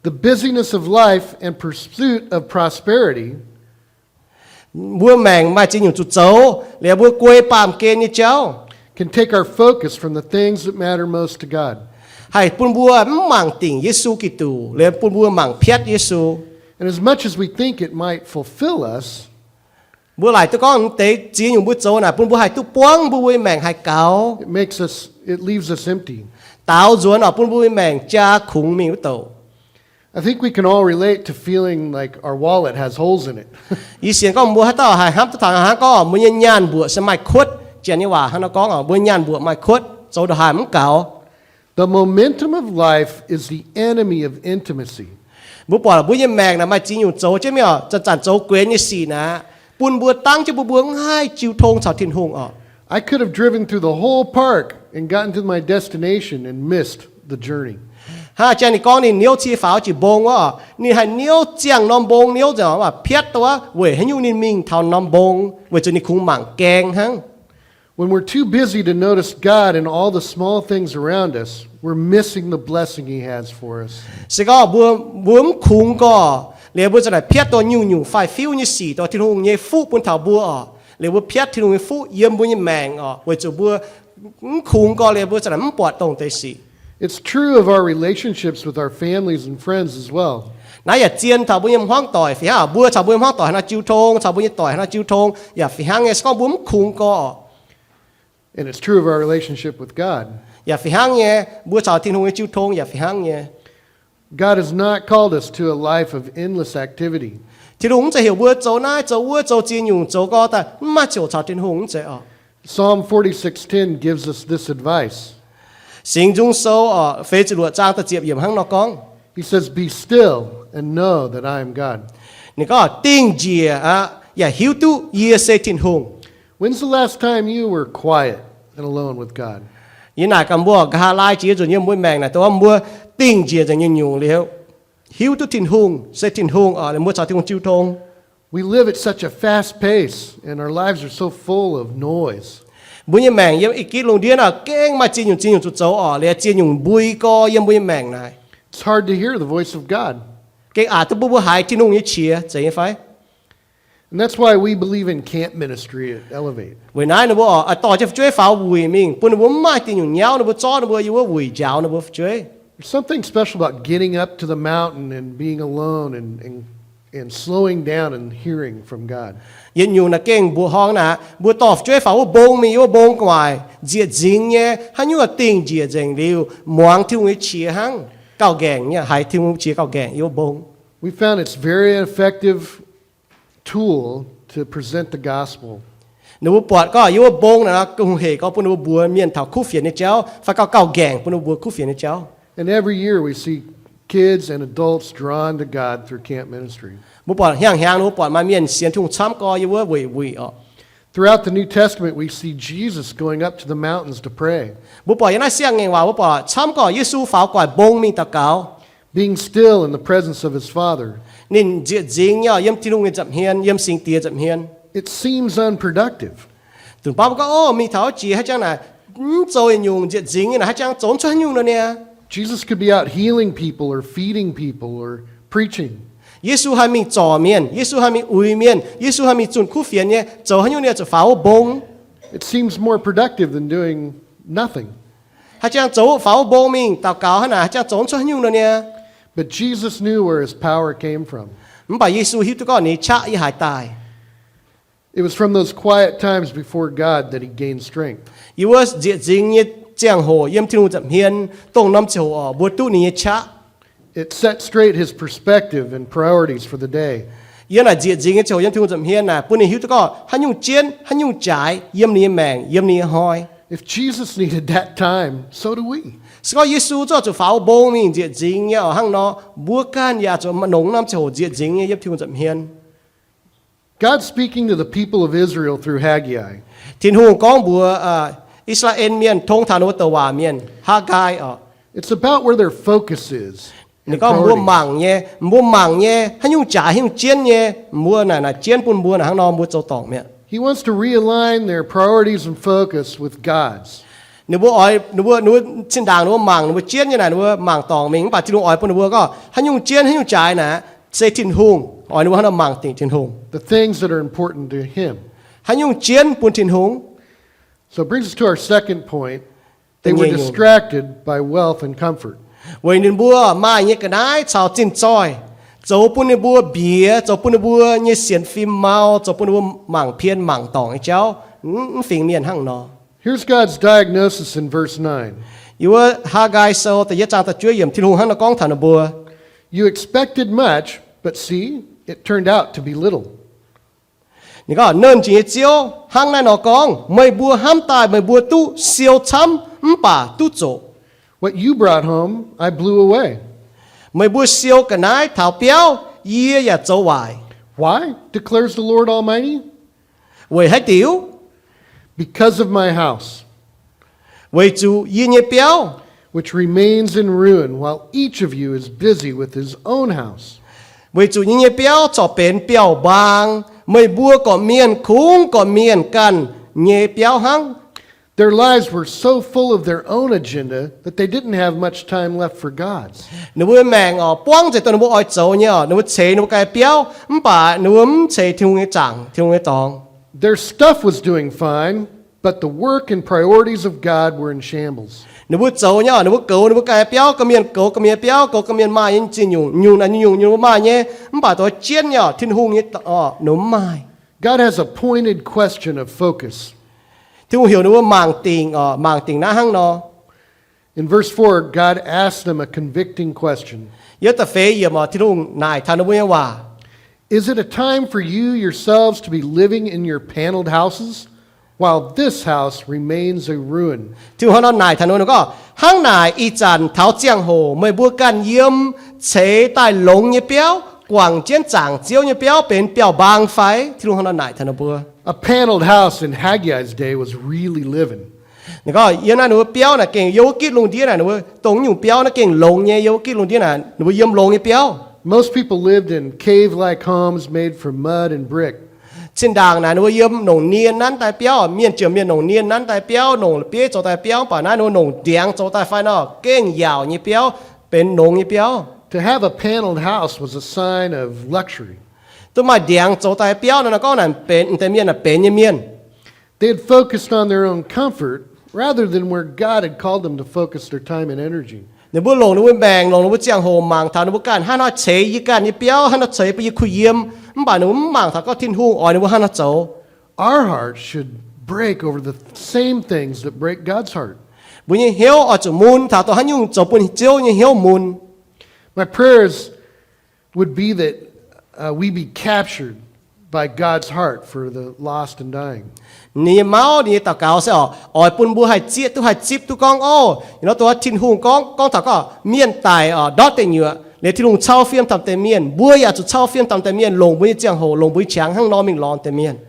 The busyness of life and pursuit of prosperity Mbuo maengc maaih ziex nyungc zuqc zoux, liuz mbuo guei baamh gen nyei jauv can take our focus from the things that matter most to God. Haih bun mbuo mv mangc dingc Yesu Giduc, liuz bun mbuo mangc piatv Yesu. And as much as we think it might fulfill us, mbuo laaic duqv gorngv deix ziex nyungc mbuo zoux naaic bun mbuo haih duqv buangv mbuo, mbuo nyei maengc haih gaux. It makes us, it leaves us empty. Daaux nzuonx oc, bun mbuo nyei maengc jaa kungx mingh wuov douc. I think we can all relate to feeling like our wallet has holes in it. Yie sienx gorngv mbuo haaix dauh haih hnamv duqv taux hnangv gorngv mbuo nyei nyaanh mbuoqc se maaih kuotv. Janx nyei waac hnangv nor gorngv, mbuo nyei nyaanh mbuoqc maaih kuotv, zoux ndongc haaix mv gaux. The momentum of life is the enemy of intimacy. Mbuo buatc mbuo nyei maengc naaic maaih ziex nyungc zoux jienv mingh oc, zanc-zanc zoux guenx nyei sic naaic, bun mbuo dangv jienv mbuo, mbuo mv haih jiu tong caux Tin-Hungh oc. I could have driven through the whole park and gotten to my destination and missed the journey. Hnangv janx ninh gorngv ninh niouv cie faaux jiex mbong wuov, ninh haih niouv ziangh norm mbong niouv nzengc, mv baac piatv duqv weic haaix nyungc ninh mingh taux norm mbong, weic zuqc ninh kungx mangc gaeng hnangv. When we're too busy to notice God in all the small things around us, we're missing the blessing He has for us. Se gorngv mbuo, mbuo mv kungx gorx, liuz mbuo za'naaic piatv dongh nyungc-nyungc faix-fiuv nyei sic, dongh Tin-Hungh nyei fuqv bun taux mbuo oc, liuz mbuo piatv Tin-Hungh nyei fuqv yiem mbuo nyei maengc oc, weic zuqc mbuo mv kungx gorx liuz mbuo za'naaic mv buatc dongh deix sic. It's true of our relationships with our families and friends as well. Naaiv yaac zien taux mbuo nyei hmuangv doic fih hnangv. Mbuo caux mbuo nyei hmuangv doic haaix nor jiu tong, caux mbuo nyei doic haaix nor jiu tong yaac fih hnangv nyei. Se gorngv mbuo mv kungx gorx, And it's true of our relationship with God. Yaac fih hnangv nyei, mbuo caux Tin-Hungh nyei jiu tong yaac fih hnangv nyei. God has not called us to a life of endless activity. Tin-Hungh mv zeiz heuc mbuo zoux naaiv zoux wuov, zoux ziex nyungc zoux gau daaih mv maaih ziouc caux Tin-Hungh, mv zeiz oc. Psalm forty-six ten gives us this advice. Singx Nzung Sou oc, feix ziepc luoqc zaang da'ziepc yiemc hnangv nor gorngv, He says, Be still and know that I am God. Ninh gorngv, Dingh njiec aqv, yaac hiuv duqv yie se Tin-Hungh. When's the last time you were quiet and alone with God? Yie naaic gaax mbuo, nqa'haav laai jiex nzunc yiem mbuo maengc naaic, dongh mbuo dingh njiec nzengc nyei nyungc liuz, hiuv duqv Tin-Hungh se Tin-Hungh oc, mbuo caux Tin-Hungh jiu tong. We live at such a fast pace, and our lives are so full of noise. Mbuo nyei maengc yiem ih gitv lungh ndiev naaic gengh maaih ziex nyungc ziex nyungc zuqc zoux oc, liuz ziex nyungc mbui gorx yiem mbuo nyei maengc naaic. It's hard to hear the voice of God. Gengh aqc duqv mbuo mbuo haiz Tin-Hungh nyei qiex, zeiz nyei fai? And that's why we believe in camp ministry at Elevate. Weic naaiv ninh mbuo oix dorh jienv fu'jueiv faaux wuic mingh, bun ninh mbuo mv maaih diuh nyungc nyauv ninh mbuo zorqv ninh mbuo yiem wuov wuic njaaux ninh mbuo fu'jueiv. There's something special about getting up to the mountain and being alone and, and, and slowing down and hearing from God. Yietc nyungc naaic gengh mbuoqc horngh naaic, mbuo dorh fu'jueiv faaux wuov mbong mingh, yiem wuov mbong gu'nguaaic nzieqc nzingx nyei, haaix nyungc dingh njiec nzengc liuz, muangx Tin-Hungh nyei qiex hnangv, gauh nqaengc nyei, haiz Tin-Hungh qiex gauh nqaengc yiem wuov mbong. We found it's very effective tool to present the gospel. Ninh mbuo buatc gorngv yiem wuov mbong naaic hungh hec gorngv bun ninh mbuo mbuox mienh taux kuv fienx nyei jauv, fai gauh gauh nqaengc bun ninh mbuo mbuox kuv fienx nyei jauv. And every year we see kids and adults drawn to God through camp ministry. Mbuo buatc hnyangx-hnyangx ninh mbuo buatc maaih mienh sienx Tin-Hungh camv gorx yiem wuov weic wuic oc. Throughout the New Testament, we see Jesus going up to the mountains to pray. Mbuo buatc yiem naaiv Siang-Ngaengc Waac mbuo buatc camv gorx Yesu faaux gu'nguaaic mbong mingh daux gaux. Being still in the presence of his Father. Ninh nzieqc nzingx nyei yiem Tin-Hungh nyei nza'hmien, yiem Singx Diex nza'hmien. It seems unproductive. Dongh baav mbuo gorngv, o, mingh taux jiex haaix jangx naaic, mv zoux yietc nyungc, nzieqc nzingx nyei naaic, haaix jang zoux mv cuotv haaix nyungc nor niaa. Jesus could be out healing people or feeding people or preaching. Yesu haih mingh zorc mienh, Yesu haih mingh uix mienh, Yesu haih mingh zunh kuv fienx nyei, zoux haaix nyungc niaa, zuqc faaux wuov mbong. It seems more productive than doing nothing. Haaix jang zoux faaux wuov mbong mingh daux gaux hnangv naaic, haaix jang zoux mv cuotv haaix nyungc nor niaa. But Jesus knew where his power came from. Mv baac Yesu hiuv duqv gorngv ninh nyei qaqv yiem haaix daaih. It was from those quiet times before God that he gained strength. Yiem wuov nzieqc nzingx nyei ziangh hoc yiem Tin-Hungh nza'hmien, dongh norm ziangh hoc oc, mbuo duqv ninh nyei qaqv. It set straight his perspective and priorities for the day. Yiem naaic nzieqc nzingx nyei ziangh hoc yiem Tin-Hungh nza'hmien naaic, bun ninh hiuv duqv gorngv haaix nyungc jienv, haaix nyungc jaaix yiem ninh nyei maengc, yiem ninh nyei hnoi. If Jesus needed that time, so do we. Se gorngv Yesu zorqv zuqc faaux mbong mingh nzieqc nzingx nyei oc hnangv nor, mbuo ganh yaac zuqc nongx norm ziangh hoc nzieqc nzingx nyei yiem Tin-Hungh nza'hmien. God speaking to the people of Israel through Haggai. Tin-Hungh gorngv mbuox I^saa^laa^en Mienh tong taux ninh mbuo douc waac mienh, Haagai oc. It's about where their focus is in priorities. Ninh gorngv mbuo mangc nyei, mbuo mangc nyei haaix nyungc jaaix, haaix nyungc jienv nyei, mbuo naaic, naaic jienv bun mbuo naaic hnangv nor mbuo zoux dorngc mi'aqv. He wants to realign their priorities and focus with God's. Ninh mbuo oix, ninh mbuo, ninh mbuo zinh ndaangc ninh mbuo mangc, ninh mbuo jienv nyei naaic, ninh mbuo mangc dorngc mingh, mv baac Tin-Hungh oix bun ninh mbuo gorngv haaix nyungc jienv, haaix nyungc jaaix naaic se Tin-Hungh, oix ninh mbuo hnangv nor mangc dingc Tin-Hungh. The things that are important to him. Haaix nyungc jienv bun Tin-Hungh. So it brings us to our second point. They were distracted by wealth and comfort. Weic ninh mbuo maaih nyei ga'naaiv caux zinh zoih zoux bun ninh mbuo mbiex, zoux bun ninh mbuo nyei sienx fim mau, zoux bun ninh mbuo mangc pien mangc dorngc nyei jauv, mv fingx mienh hnangv nor. Here's God's diagnosis in verse nine. Yiem wuov Haagai Sou da'yietv zaang da'juov yiemc Tin-Hungh hnangv nor gorngv taux ninh mbuo, You expected much, but see, it turned out to be little. Ninh gorngv, Nernh Jiex nyei Ziouv hnangv naaiv nor gorngv, Meih mbuo hnamv daaih meih mbuo duqv siou camv mv baac duqv zoqc. What you brought home, I blew away. Meih mbuo siou ga'naaiv taux biauv, yie yaac zoux waaic. Why? declares the Lord Almighty. Weic haaix diuc? Because of my house, Weic zuqc yie nyei biauv, which remains in ruin while each of you is busy with his own house. Weic zuqc yie nyei biauv corc benx biauv-mbaang, meih mbuo gorqv-mienh kungx gorqv-mienh ganh nyei biauv hnangv. Their lives were so full of their own agenda that they didn't have much time left for God's. Ninh mbuo maengc oc, buangv nzengc dongh ninh mbuo oix zoux nyei oc, ninh mbuo ceix ninh mbuo ganh biauv, mv baac ninh mbuo mv ceix Tin-Hungh nyei zaangc, Tin-Hungh nyei dorngx. Their stuff was doing fine, but the work and priorities of God were in shambles. Ninh mbuo zoux nyei oc, ninh mbuo goux ninh mbuo ganh biauv, gorqv-mienh goux gorqv-mienh biauv, goux gorqv-mienh maaih nyei zingh nyungc, nyungc naaic nyungc-nyungc ninh mbuo maaih nyei, mv baac dongh jienv nyei oc, Tin-Hungh nyei oc, ninh mbuo mv maaih. God has a pointed question of focus. Tin-Hungh heuc ninh mbuo mangc dingc oc, mangc dingc naaiv hnangv nor. In verse four, God asked them a convicting question. Yiem da'feix yiemc, Tin-Hungh naaic taux ninh mbuo nyei waac, Is it a time for you yourselves to be living in your paneled houses while this house remains a ruin? Tin-Hungh hnangv nor naaic taux ninh mbuo gorngv, Hnangv naaic ih zanc taux ziangh hoc meih mbuo ganh yiem ceix daaih longx nyei biauv, guangc jienv zaangc Ziouv nyei biauv benx biauv-mbaang fai? Tin-Hungh hnangv nor naaic taux ninh mbuo. A paneled house in Haggai's day was really living. Ninh gorngv yiem naaiv ninh mbuo biauv naaic gengh yiem wuov gitv lungh ndiev naaic, ninh mbuo dongh nyungc biauv naaiv gengh longx nyei, yiem wuov gitv lungh ndiev naaic ninh mbuo yiem longx nyei biauv. Most people lived in cave-like homes made from mud and brick. Zinh ndaangc naaic ninh mbuo yiem nongc nie nanv daaih biauv, mienh ziouc mienh nongc nie nanv daaih biauv, nongc bieiv zoux daaih biauv, mv baac naaiv ninh mbuo nongc ndiangx zoux daaih fai nor, gengh yaauc nyei biauv, benx longx nyei biauv. To have a paneled house was a sign of luxury. Duqv maaih ndiangx zoux daaih biauv nor, gorngv naaic benx, deix mienh naaic benx nyei mienh. They had focused on their own comfort rather than where God had called them to focus their time and energy. Ninh mbuo longc ninh mbuo maengc, longc ninh mbuo ziangh hoc mangc taux ninh mbuo ganh hnangv haaix nor ceix yie ganh nyei biauv, hnangv haaix nor ceix bun yie kuh yiem, mv baac ninh mbuo mv mangc taux gorngv Tin-Hungh oix ninh mbuo hnangv haaix nor zoux. Our hearts should break over the same things that break God's heart. Mbuo nyei hnyouv oix zuqc mun taux dongh haaix nyungc zoux bun Ziouv nyei hnyouv mun. My prayers would be that, uh, we be captured by God's heart for the lost and dying. Ninh nyei mauv, ninh nyei daux gaux se oc, oix bun mbuo haih zieqv duqv, haih zipv duqv gorngv, Ov, ih hnoi dongh Tin-Hungh gorngv, gorngv taux gorngv mienh daic oc, ndortv deic nyuoqc, liuz Tin-Hungh cau fiem taux deix mienh, mbuo yaac zuqc cau fiem taux deix mienh, longc mbuo nyei ziangh hoc, longc mbuo nyei qangx hnangv nor mingh lorz deix mienh.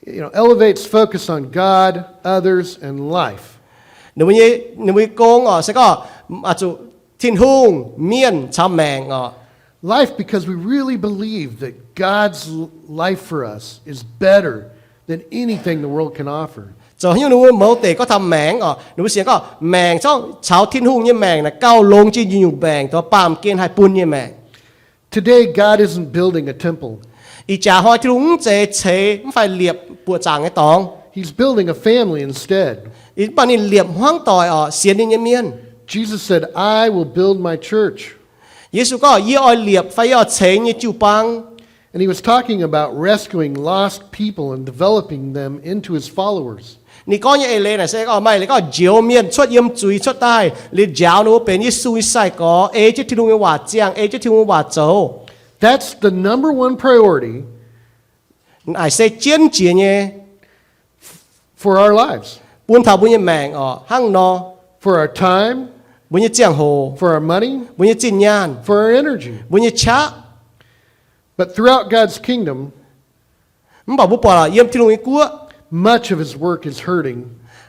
You know, elevates focus on God, others, and life. Ninh mbuo nyei, ninh mbuo nyei gong oc, se gorngv zuqc Tin-Hungh, mienh caux maengc oc. Life, because we really believe that God's life for us is better than anything the world can offer. Zoux haaix nyungc ninh mbuo mouz deic gorngv taux maengc oc, ninh mbuo sienx gorngv maengc, caux Tin-Hungh nyei maengc naaic gauh longx jiex nyungc-nyungc maengc, dongh baamh gen haih bun nyei maengc. Today, God isn't building a temple. Ih jaax hnoi Tin-Hungh mv zeiz ceix mv fai liepc buoqc zaangc nyei dorngx. He's building a family instead. Mv baac ninh liepc hmuangv doic oc, sienx ninh nyei mienh. Jesus said, I will build my church. Yesu gorngv, Yie oix liepc fai yie oix ceix nyei jiu-baang. And he was talking about rescuing lost people and developing them into his followers. Ninh gorngv nyei eix leiz naaic se gorngv maaih leiz gorngv njoux mienh cuotv yiem zuiz cuotv daaih, liuz njaaux ninh mbuo benx Yesu nyei sai-gorx, ei jienv Tin-Hungh nyei waac ziangh, ei jienv Tin-Hungh nyei waac zoux. That's the number one priority Naaic se jienv jiex nyei for our lives, bun taux mbuo nyei maengc oc, hnangv nor, for our time, mbuo nyei ziangh hoc, for our money, mbuo nyei zinh nyaanh, for our energy. Mbuo nyei qaqv. But throughout God's kingdom, mv baac mbuo buatc yiem Tin-Hungh nyei guoqv, much of his work is hurting.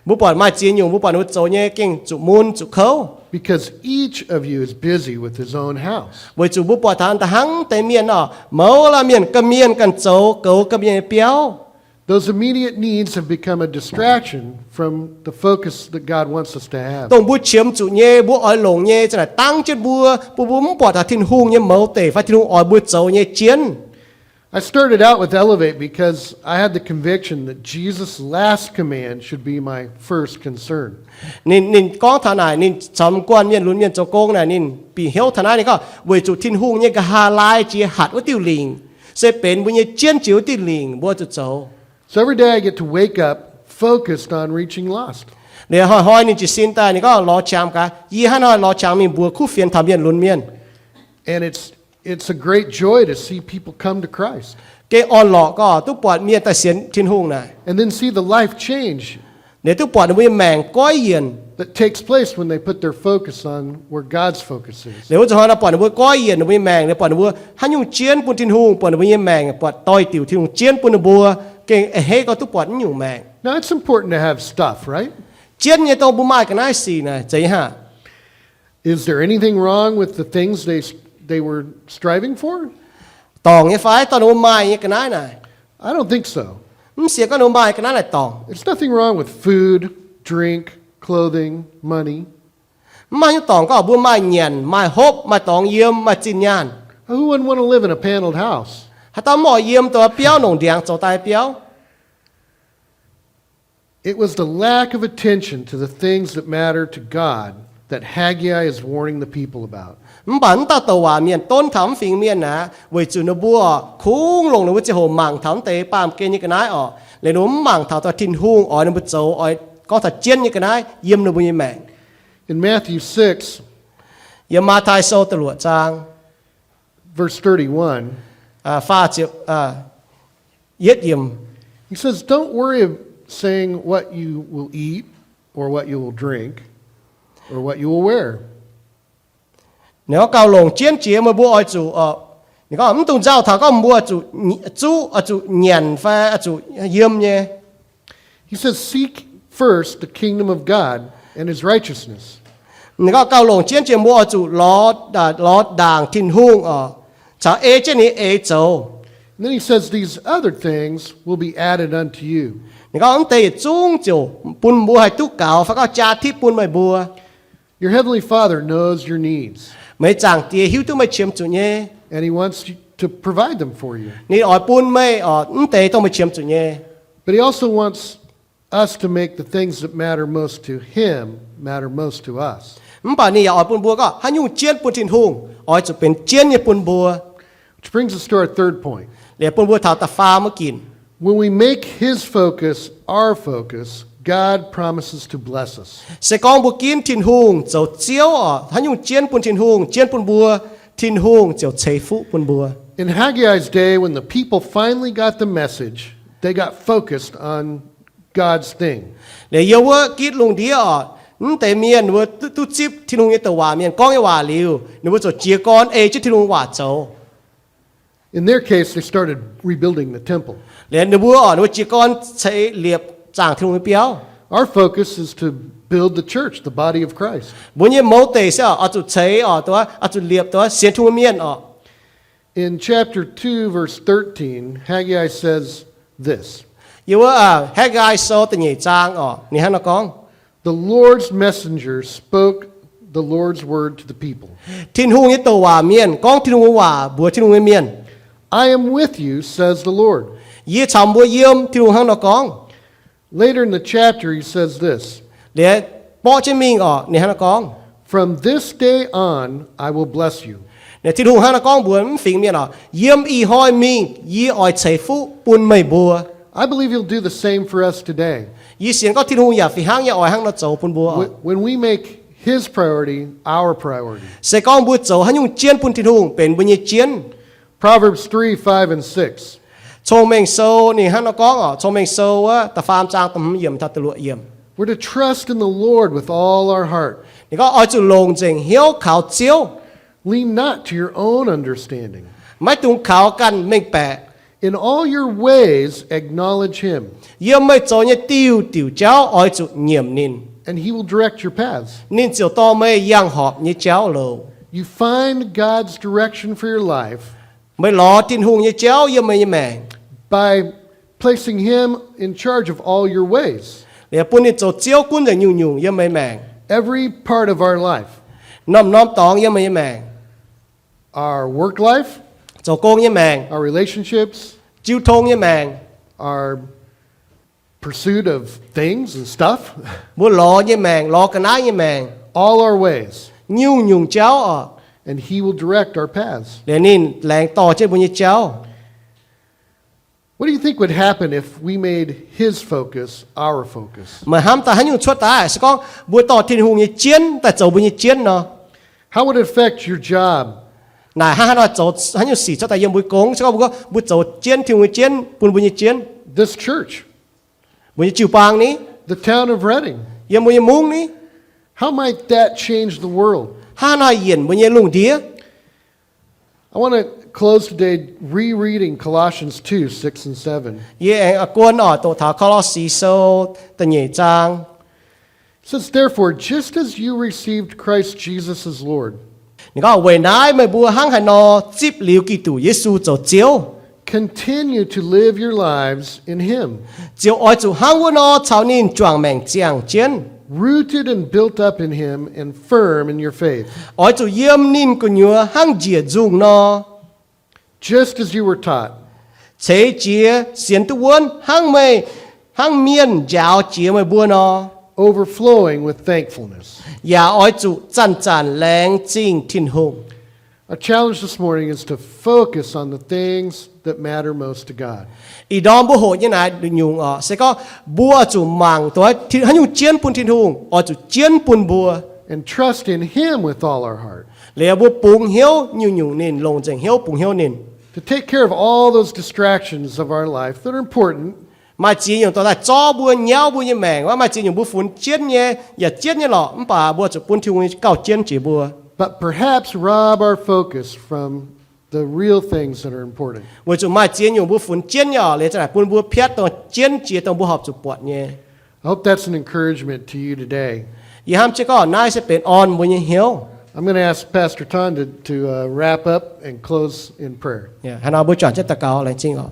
Mbuo buatc maaih ziex nyungc mbuo buatc ninh mbuo zoux nyei gengh zuqc mun zuqc kouv, because each of you is busy with his own house. Weic zuqc mbuo buatc taux da'hnangv deix mienh oc, mouz laanh mienh ganh mienh ganh zoux goux ganh mienh nyei biauv. Those immediate needs have become a distraction from the focus that God wants us to have. Dongh mbuo qiemx zuqc nyei, mbuo oix longc nyei, za'naaic dangv jienv mbuo, bun mbuo mv buatc taux Tin-Hungh nyei mouz deic fai Tin-Hungh oix mbuo zoux nyei jienv. I started out with Elevate because I had the conviction that Jesus' last command should be my first concern. Ninh, ninh gorngv taux naaic, ninh caux guanh mienh lunx mienh zoux gong naaic, ninh bieqc hnyouv taux naaiv, ninh gorngv weic zuqc Tin-Hungh nyei nqa'haav laai jiex hatc wuov diuh lingc se benx mbuo nyei jienv jiex wuov diuh lingc mbuo zuqc zoux. So every day I get to wake up focused on reaching lost. Liuz hnoi-hnoi ninh jiez sin daaih ninh gorngv lorz qangx gaax, yie hnangv hnoi lorz qangx mingh mbuox kuv fienx taux mienh lunx mienh. And it's, it's a great joy to see people come to Christ. Gengh orn-lorqc gorngv duqv buatc mienh daaih sienx Tin-Hungh naaic, and then see the life change liuz duqv buatc ninh mbuo nyei maengc goiv yienc. That takes place when they put their focus on where God's focus is. Liuz wuov zanc hnoi naaic buatc ninh mbuo goiv yienc ninh mbuo nyei maengc, liuz buatc ninh mbuo haaix nyungc jienv bun Tin-Hungh, buatc ninh mbuo nyei maengc buatc doix-diuc Tin-Hungh jienv bun ninh mbuo, gengh a'hneiv gorngv duqv buatc naaiv nyungc maengc. Now, it's important to have stuff, right? Jienv nyei dongh mbuo maaih ga'naaiv sic naaic zeiz nyei haac? Is there anything wrong with the things they, they were striving for? Dorngc nyei fai, dorh ninh mbuo maaih nyei ga'naaiv naaic? I don't think so. Mv sienx gorngv ninh mbuo maaih ga'naaiv naaic dorngc. There's nothing wrong with food, drink, clothing, money. Mv maaih nyungc dorngc gorngv mbuo maaih nyanc, maaih hopv, maaih dorngx yiem, maaih zinh nyaanh. Who wouldn't want to live in a paneled house? Haaix dauh mv oix yiem dongh biauv nongc ndiangx zoux daaih biauv? It was the lack of attention to the things that matter to God that Haggai is warning the people about. Mv baac mv dauh douc waac mienh donv taux mv fingx mienh aqv, weic zuqc ninh mbuo kungx longc ninh mbuo ziangh hoc mangc taux mv deix baamh gen nyei ga'naaiv orqc, liuz ninh mbuo mv mangc taux dongh Tin-Hungh oix ninh mbuo zoux, oix gorngv taux jienv nyei ga'naaiv yiem ninh mbuo nyei maengc. In Matthew six, yiem Matv^taai Sou da'luoqc zaang, verse thirty-one, faah ziepc yietv yiemc, he says, "Don't worry saying what you will eat or what you will drink or what you will wear." Ninh gorngv, gauh longc jienv jiex meih mbuo oix zuqc, ninh gorngv mv dungx nzauh taux gorngv mbuo zuqc zuqv, oix zuqc nyanc fai oix zuqc yiem nyei. He says, "Seek first the kingdom of God and his righteousness." Ninh gorngv gauh longc jienv jiex mbuo oix zuqc lorz, lorz ndaangc Tin-Hungh oc, caux ei jienv ninh eix zoux. And then he says, "These other things will be added unto you." Ninh gorngv mv deix yietc zungv ziouc bun mbuo haih duqv gaux fai gorngv jaa tipv bun meih mbuo. Your heavenly Father knows your needs. Meih nyei Zaangc Diex hiuv duqv meih qiemx zuqc nyei. And he wants to provide them for you. Ninh oix bun meih oc mv deix dongh meih qiemx zuqc nyei. But he also wants us to make the things that matter most to him matter most to us. Mv baac ninh yaac oix bun mbuo gorngv haaix nyungc jienv bun Tin-Hungh, oix zuqc benx jienv nyei bun mbuo. Which brings us to our third point. Liuz bun mbuo taux da'faam wuov ginc. When we make his focus our focus, God promises to bless us. Se gorngv mbuo ginv Tin-Hungh zoux Ziouv oc, haaix nyungc jienv bun Tin-Hungh, jienv bun mbuo, Tin-Hungh ziouc ceix fuqv bun mbuo. In Haggai's day, when the people finally got the message, they got focused on God's thing. Liuz yiem wuov gitv lungh ndiev oc, mv deix mienh ninh mbuo duqv zipv Tin-Hungh nyei douc waac mienh gorngv nyei waac liuz, ninh mbuo ziouc jiez gorn ei jienv Tin-Hungh waac zoux. In their case, they started rebuilding the temple. Liuz ninh mbuo oc, ninh mbuo jiez gorn ceix liepc zaangc Tin-Hungh nyei biauv. Our focus is to build the church, the body of Christ. Mbuo nyei mouz deic se oix zuqc ceix oc, oix zuqc liepc sienx Tin-Hungh mienh oc. In chapter two, verse thirteen, Haggai says this. Yiem wuov Haggai Sou da'nyeic zaang oc, ninh hnangv naaiv gorngv, The Lord's messenger spoke the Lord's word to the people. Tin-Hungh nyei douc waac mienh gorngv Tin-Hungh nyei waac mbuox Tin-Hungh nyei mienh, I am with you, says the Lord. Yie caux mbuo yiem, Tin-Hungh hnangv naaiv gorngv. Later in the chapter, he says this. Liuz borqv jienv mingh oc, ninh hnangv naaiv gorngv, From this day on, I will bless you. Naaiv Tin-Hungh hnangv naaiv gorngv mbuox mv fingx mienh oc, yiem ih hnoi mingh yie oix ceix fuqv bun meih mbuo. I believe he'll do the same for us today. Yie sienx gorngv Tin-Hungh yaac fih hnangv nyei oix hnangv nor zoux bun mbuo. When we make his priority our priority. Se gorngv mbuo zoux haaix nyungc jienv bun Tin-Hungh benx mbuo nyei jienv. Proverbs three, five, and six. Cong-Mengh Sou ninh hnangv nor gorngv oc, Cong-Mengh Sou wuov da'faam zaang da'hmz yiemc taux da'luoqc yiemc. We're to trust in the Lord with all our heart. Ninh gorngv oix zuqc longc nzengc hnyouv kaux Ziouv. Lean not to your own understanding. Maiv dungx kaux ganh mengh baeqc. In all your ways acknowledge him. Yiem meih zoux nyei diuh diuc jauv oix zuqc nyiemc ninh. And he will direct your paths. Ninh ziouc dorh meih yangh horpc nyei jauv louc. You find God's direction for your life. Meih lorz Tin-Hungh nyei jauv yiem meih nyei maengc by placing him in charge of all your ways. Liuz bun ninh zoux Ziouv gunv nzengc nyungc-nyungc yiem meih maengc. Every part of our life. Norm-norm dorngx yiem meih nyei maengc. Our work life, zoux gong nyei maengc, our relationships, jiu tong nyei maengc, our pursuit of things and stuff, mbuo lorz nyei maengc, lorz ga'naaiv nyei maengc, all our ways, nyungc-nyungc jauv oc. And he will direct our paths. Liuz ninh laengz dorh jienv mbuo nyei jauv. What do you think would happen if we made his focus our focus? Meih hnamv daaih haaix nyungc cuotv daaih se gorngv mbuo dorh Tin-Hungh nyei jienv daaih zoux mbuo nyei jienv nor? How would it affect your job? Naaic hnangv haaix nor zoux haaix nyungc sic cuotv daaih yiem mbuo gong, se gorngv mbuo, mbuo zoux jienv Tin-Hungh nyei jienv bun mbuo nyei jienv. This church, mbuo nyei jiu-baang ni, the town of Redding, yiem mbuo nyei mungv ni. How might that change the world? Hnangv haaix nor yienc mbuo nyei lungh ndiev? I want to close today rereading Colossians two, six and seven. Yie aengx guon oc, doqc taux Ko^lo^si Sou da'nyeic zaang. It says, Therefore, just as you received Christ Jesus as Lord, ninh gorngv, weic naaiv meih mbuo hnangv haaix nor zipv liuz Giduc Yesu zoux Ziouv, continue to live your lives in him, ziouc oix zuqc hnangv wuov nor caux ninh juangc maengc ziangh jienv, rooted and built up in him and firm in your faith, oix zuqc yiem ninh gu'nyuoz hnangv njiec nzungh nor, just as you were taught, ceix jiez sienx duqv wuonv hnangv meih, hnangv mienh njaaux jiex meih mbuo nor, overflowing with thankfulness. Yaac oix zuqc zanc-zanc laengz zingh Tin-Hungh. Our challenge this morning is to focus on the things that matter most to God. Ih ndorm mbuo hoqc nyei naaiv nyungc oc, se gorngv mbuo oix zuqc mangc dongh haaix nyungc jienv bun Tin-Hungh, oix zuqc jienv bun mbuo. and trust in Him with all our heart. Liuz mbuo bungx hnyouv nyungc-nyungc ninh, longc nzengc hnyouv bungx hnyouv ninh. To take care of all those distractions of our life that are important. Maaih ziex nyungc dorh daaih zorqv mbuo, nyauv mbuo nyei maengc. Mv baac maaih ziex nyungc mbuo funx jienv nyei, yaac jienv nyei lorqc, mv baac mbuo zuqc bun Tin-Hungh nyei gauh jienv jiex mbuo. But perhaps rob our focus from the real things that are important. Weic zuqc maaih ziex nyungc mbuo funx jienv nyei orqc, liuz za'naaic bun mbuo piatv dongh jienv jiex dongh mbuo horpc zuqc buatc nyei. I hope that's an encouragement to you today. Yie hnamv jienv gorngv naaiv se benx orn mbuo nyei hnyouv. I'm gonna ask Pastor Ton to, to, uh, wrap up and close in prayer. Haaix nor mbuo juangc jienv daux gaux laengz zingh oc.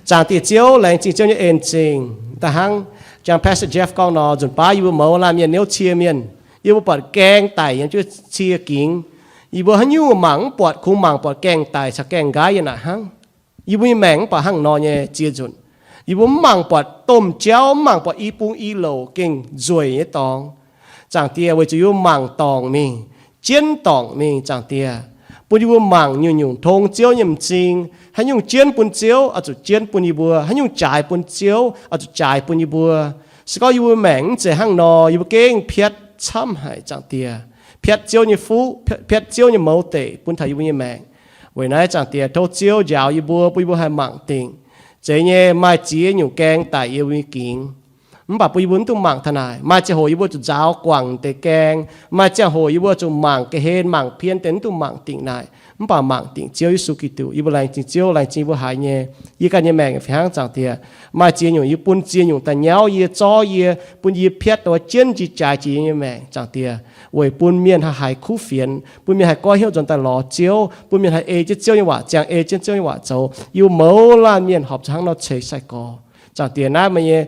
Zaangc Diex Ziouv, laengz zingh Ziouv nyei en-zingh. Da'hnangv jangx Pastor Jeff gorngv nor, nzunc baav yie mbuo mouz laanh mienh niouv cie mienh, yie mbuo buatc gaeng daic yiem jienv cie gingx. Yie mbuo haaix nyungc mangc mv buatc, kungx mangc buatc gaeng daic caux gaeng nqaiv yiem naaic hnangv. Yie mbuo nyei maengc mv baac hnangv nor nyei ziex nzunc. Yie mbuo mv mangc buatc domh jauv, mv mangc buatc i bung i louc gengh nzueic nyei dorngx. Zaangc Diex, weic zuqc yie mbuo mangc dorngc mingh, jienv dorngc mingh, Zaangc Diex, bun yie mbuo mangc nyungc-nyungc tong Ziouv nyei m'zing. Haaix nyungc jienv bun Ziouv, oix zuqc jienv bun yie mbuo. Haaix nyungc jaaix bun Ziouv, oix zuqc jaaix bun yie mbuo. Se gorngv yie mbuo maengc mv zeiz hnangv nor, yie mbuo gengh piatv camv haic, Zaangc Diex. Piatv Ziouv nyei fuqv, piatv, piatv Ziouv nyei mouz deic bun taux yie mbuo nyei maengc. Weic naaiv, Zaangc Diex, tov Ziouv njaaux yie mbuo, bun yie mbuo haih mangc dingc. Zeiz nyei, maaih ziex nyungc gaeng daic yiem yie mbuo nyei gingx. Mv baac bun yie mbuo mv dungx mangc taux naaic. Maaih ziangh hoc yie mbuo zuqc nzaaux guangc deix gaeng. Maaih ziangh hoc yie mbuo zuqc mangc ga'hlen mangc pien deix, mv dungx mangc dingc naaic. Mv baac mangc dingc Ziouv Yesu Giduc. Yie mbuo laengz zingh Ziouv, laengz zingh yie mbuo haiz nyei. Yie ganh nyei maengc fih hnangv, Zaangc Diex. Maaih ziex nyungc yie bun ziex nyungc daaih nyauv yie, zorv yie, bun yie piatv dongh jienv jiex jaaix jiex yie nyei maengc, Zaangc Diex, weic bun mienh haih haiz kuv fienx, bun mienh haih goiv hnyouv nzuonx daaih lorz Ziouv, bun mienh haih ei jienv Ziouv nyei waac ziangh, ei jienv Ziouv nyei waac zoux. Yie mbuo mouz laanh mienh horpc zuqc hnangv nor ceix sai-gorx. Zaangc Diex, naaiv meih nyei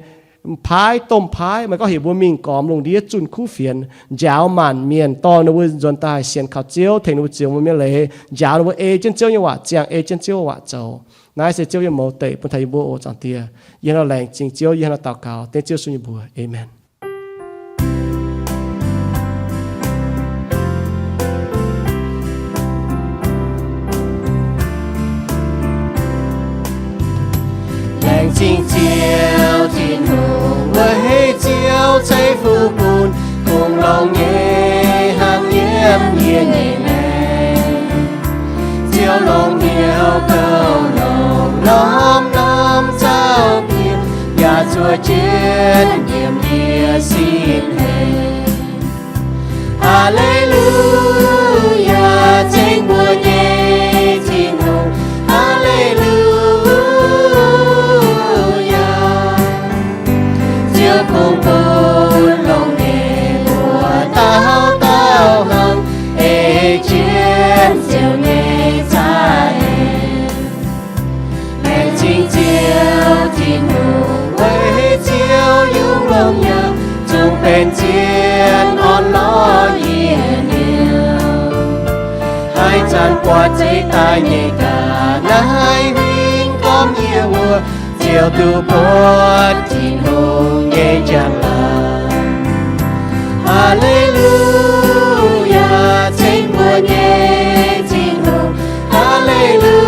paaiv, domh paaiv, meih gorngv heuc mbuo mingh gormx lungh ndiev zunh kuv fienx, njaaux maanc mienh, dorh ninh mbuo nzuonx daaih sienx kaux Ziouv, tengx ninh mbuo ziux mbuo nyei leiz, njaaux ninh mbuo ei jienv Ziouv nyei waac ziangh, ei jienv Ziouv waac zoux. Naaiv se Ziouv nyei mouz deic bun taux yie mbuo oc, Zaangc Diex. Yie hnangv nor laengz zingh Ziouv, yie hnangv nor daux gaux dengv Ziouv Yesu nyei mbuox. Aamen. Laengz zingh Ziouv Tin-Hungh, weic Ziouv ceix fuqv bun kungx longx nyei hnangv yiem yie nyei maengc. Ziouv longc hnyouv kouv longc norm-norm zaux biauv, yaac zuov jienv yiem yie sin haic. Haa^le^lu^yaa, ceng mbuo nyei Tin-Hungh. Haa^le^lu^yaa. Ziouv kungx bun longx nyei mbuo dauh dauh hnangv, ei jienv Ziouv nyei za'eix. Laengz zingh Ziouv Tin-Hungh, weic Ziouv yungz longx yaac zungv benx zien orn lorz yie liuz, haaix zanc buatc zeiv daaih nyei ga'naaiv huing gormx yie wuov, Ziouv duqv buatc Tin-Hungh nyei njang-laangc. Haa^le^lu^yaa, ceng mbuo nyei Tin-Hungh. Haa^le^lu^yaa.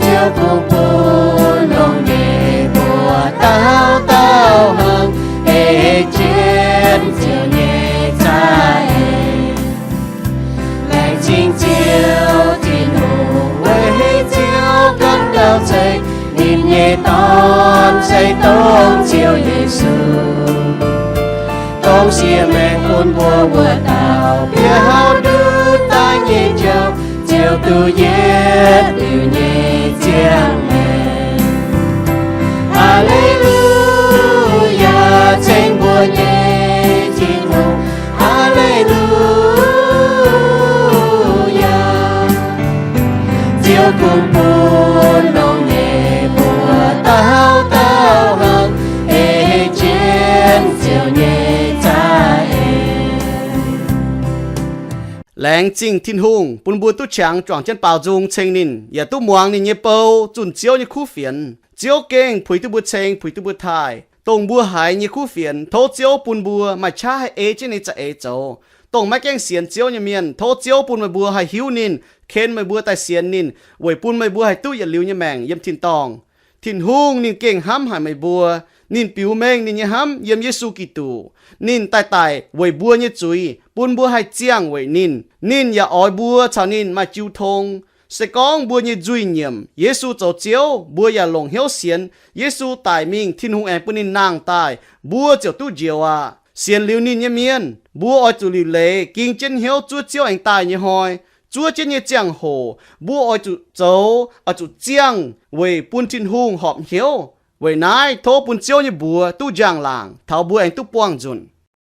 Ziouv kungx bun longx nyei mbuo dauh dauh hnangv, ei jienv Ziouv nyei za'eix. Laengz zingh Ziouv Tin-Hungh, weic Ziouv ganh gauh ceix ninh nyei Dorn, ceix dongh Ziouv Yesu, dongh siev maengc bun mbuo wuov dauh, biauv nduqc daaih nyei jauv, Ziouv duqv yietv liuz nyei ziangh maengc. Haa^le^lu^yaa, ceng mbuo nyei Tin-Hungh. Haa^le^lu^yaa. Ziouv kungx bun longx nyei mbuo dauh dauh hnangv, ei jienv Ziouv nyei za'eix. Laengz zingh Tin-Hungh bun mbuo duqv qangx juangc jienv baaux nzung ceng ninh, yaac duqv muangx ninh nyei bou zunh Ziouv nyei kuv fienx. Ziouv gengh puix duqv mbuo ceng, puix duqv mbuo taaih. Dongh mbuo haiz nyei kuv fienx, tov Ziouv bun mbuo maaih qaqv haih ei jienv ninh za'eix zoux. Dongh maiv gaengh sienx Ziouv nyei mienh, tov Ziouv bun meih mbuo haih hiuv ninh, ken meih mbuo daaih sienx ninh, weic bun meih mbuo haih duqv yietc liuz nyei maengc yiem tin-dorngh. Tin-Hungh ninh gengh hnamv haic meih mbuo. Ninh biux mengh ninh nyei hnamv yiem Yesu Giduc. Ninh daaih daic weic mbuo nyei zuiz, bun mbuo haih ziangh weic ninh. Ninh yaac oix mbuo caux ninh maaih jiu tong. Se gorngv mbuo nyei nzuih nyiemc Yesu zoux Ziouv, mbuo yaac longc hnyouv sienx Yesu daic mingh, Tin-Hungh aengx bun ninh nangh daaih, mbuo ziouc duqv njoux aqv. Sienx liuz ninh nyei mienh, mbuo oix zuqc liuc leiz ging jienv hnyouv zuov Ziouv aengx daaih nyei hnoi. Zuov jienv nyei ziangh hoc mbuo oix zuqc zoux, oix zuqc ziangh weic bun Tin-Hungh horpc hnyouv. Weic naaiv tov bun Ziouv nyei mbuox duqv njang-laangc, taux mbuo aengx duqv buangh nzunc.